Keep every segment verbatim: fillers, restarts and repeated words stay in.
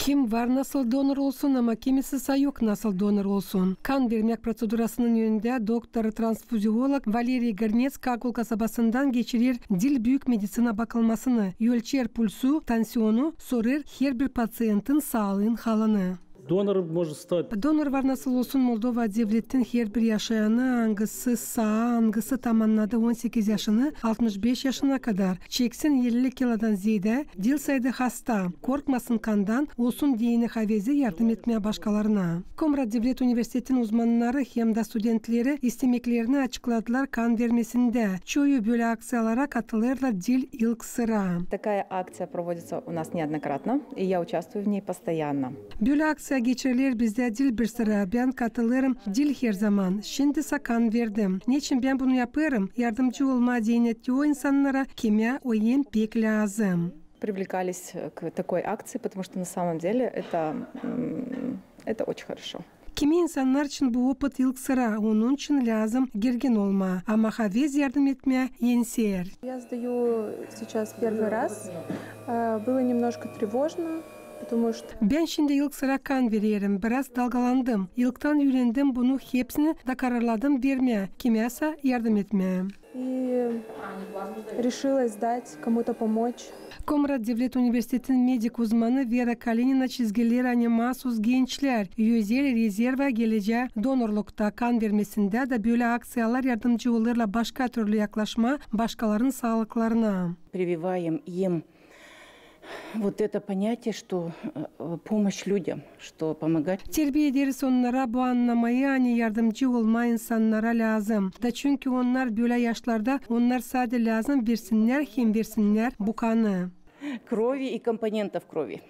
Kim var nasıl donor olsun, ama kimisi sa yok nasıl donor olsun. Kan vermäk proţedurasının önündä doktor-transfuziolog Valeriy Gırnets Kakul kasabasından geçirer dil büük meditsina bakılmasını, ölçer pulsu, tansionu, sorêr herbir paţientin saalıın halını. Донор может стать. Donor var nasıl olsun Moldova devletin herbir yaşayanı, angısı saa, angısı tamannadı on sekiz yaşını, altmış beş yaşına kadar, çeksin elli kilodan zeedä, diil saydı hasta, korkmasın kandan, olsun deyni havezi yardım etmää başkalarına. Komrat devlet universitetin uzmannarı hem dä studentleri istemeklerini açıkladılar kan vermesindä. Çoyu bölä akţiyalara katılêrlar diil ilk sıra. Такая акция проводится у нас неоднократно, и я участвую в ней постоянно. Bölä akţiya geçiriler bizdä diil bir sıra, bän katılêrım diil herzaman. Şindi sa kan verdim. Neçin bän bunu yapêrım? Yardımcı olmaa deyni o insannara, kimä o en pek lääzım. Привлекались к такой акции, потому что на самом деле это, м, это очень хорошо. Kimi insannar için bu opıt ilk sıra, onun için lääzım gergin olmaa, ama havez yardım etmää enser. Я сдаю сейчас первый раз. Э, было немножко тревожно, потому что... Bän şindi ilk sıra kan vererim, biraz dalgalandım. İlktän üürendim bunu hepsini da kararladım vermää, kimäsä yardım etmää. И решила сдать, кому-то помочь. Komrat devlet universitetin medik uzmanı Vera Kalinina çizgeler, ani maasuz gençlär özel rezerva gelecää donorlukta, kan vermesindä dä bölä akţiyalar yardımcı olêrlar başka türlü yaklaşmaa başkalarının saalıklarına. Прививаем им вот это понятие, что, э, помощь людям, что помогать. Terbiä ederiz onnara bu annamayı, ani yardımcı olmaa insannara lääzım. Da çünkü onnar bölä yaşlarda, onnar sade lääzım versinnär hem versinnär bu kanı. Крови и компонентов крови.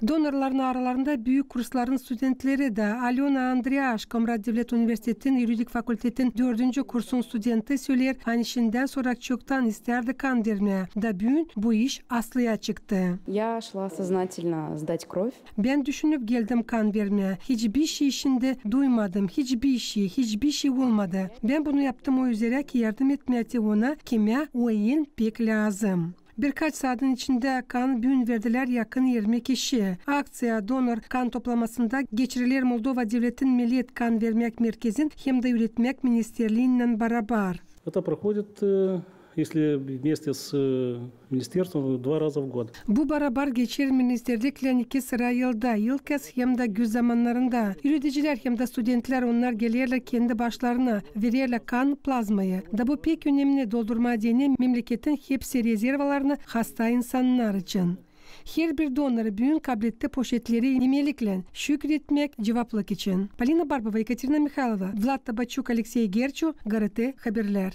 Donorların aralarında büük kursların studentleri dä. Alyona Andreaş, Komrat devlet universitetin yuridik fakultetin dördüncü kursun studenti, söleer, ani şindän sora çoktan istärdi kan vermää. Da büün bu iş aslıya çıktı. Я шла сознательно сдать кровь. Bän düşünüp geldim kan vermää. Hiçbir şey şindi duymadım. Hiçbir şey, hiçbir şey olmadı. Bän bunu yaptım o üzerä, ki yardım etmää te ona, kimä o en pek lääzım. Birkaç saadın içindä kan büün verdilär yakın irmi kişi. Akţiya donor kan toplamasında geçiriler Moldova devletin millet kan vermäk merkezin hem dä üretmäk ministerliinnän barabar. Это проходит, э, если вместе с, э, министерством, два раза в год. Bu barabar geçer ministerliklän iki sıra yılda, ilk kez hem dä güz zamannarında. Üüredicilär hem dä studentlär, onnar gelerlär kendi başlarına, vererlär kan, plazmayı. Da bu pek önemni, doldurmaa deyni memleketin hepsi rezervalarını hasta insannar için. Herbir donor büün kabletti poşetleri imeliklän, şükür etmäk cuvaplık için. Polina Barbova, Ekaterina Mihaylova, Vlad Tabaçuk, Aleksey Gerçu, GRT Haberlär.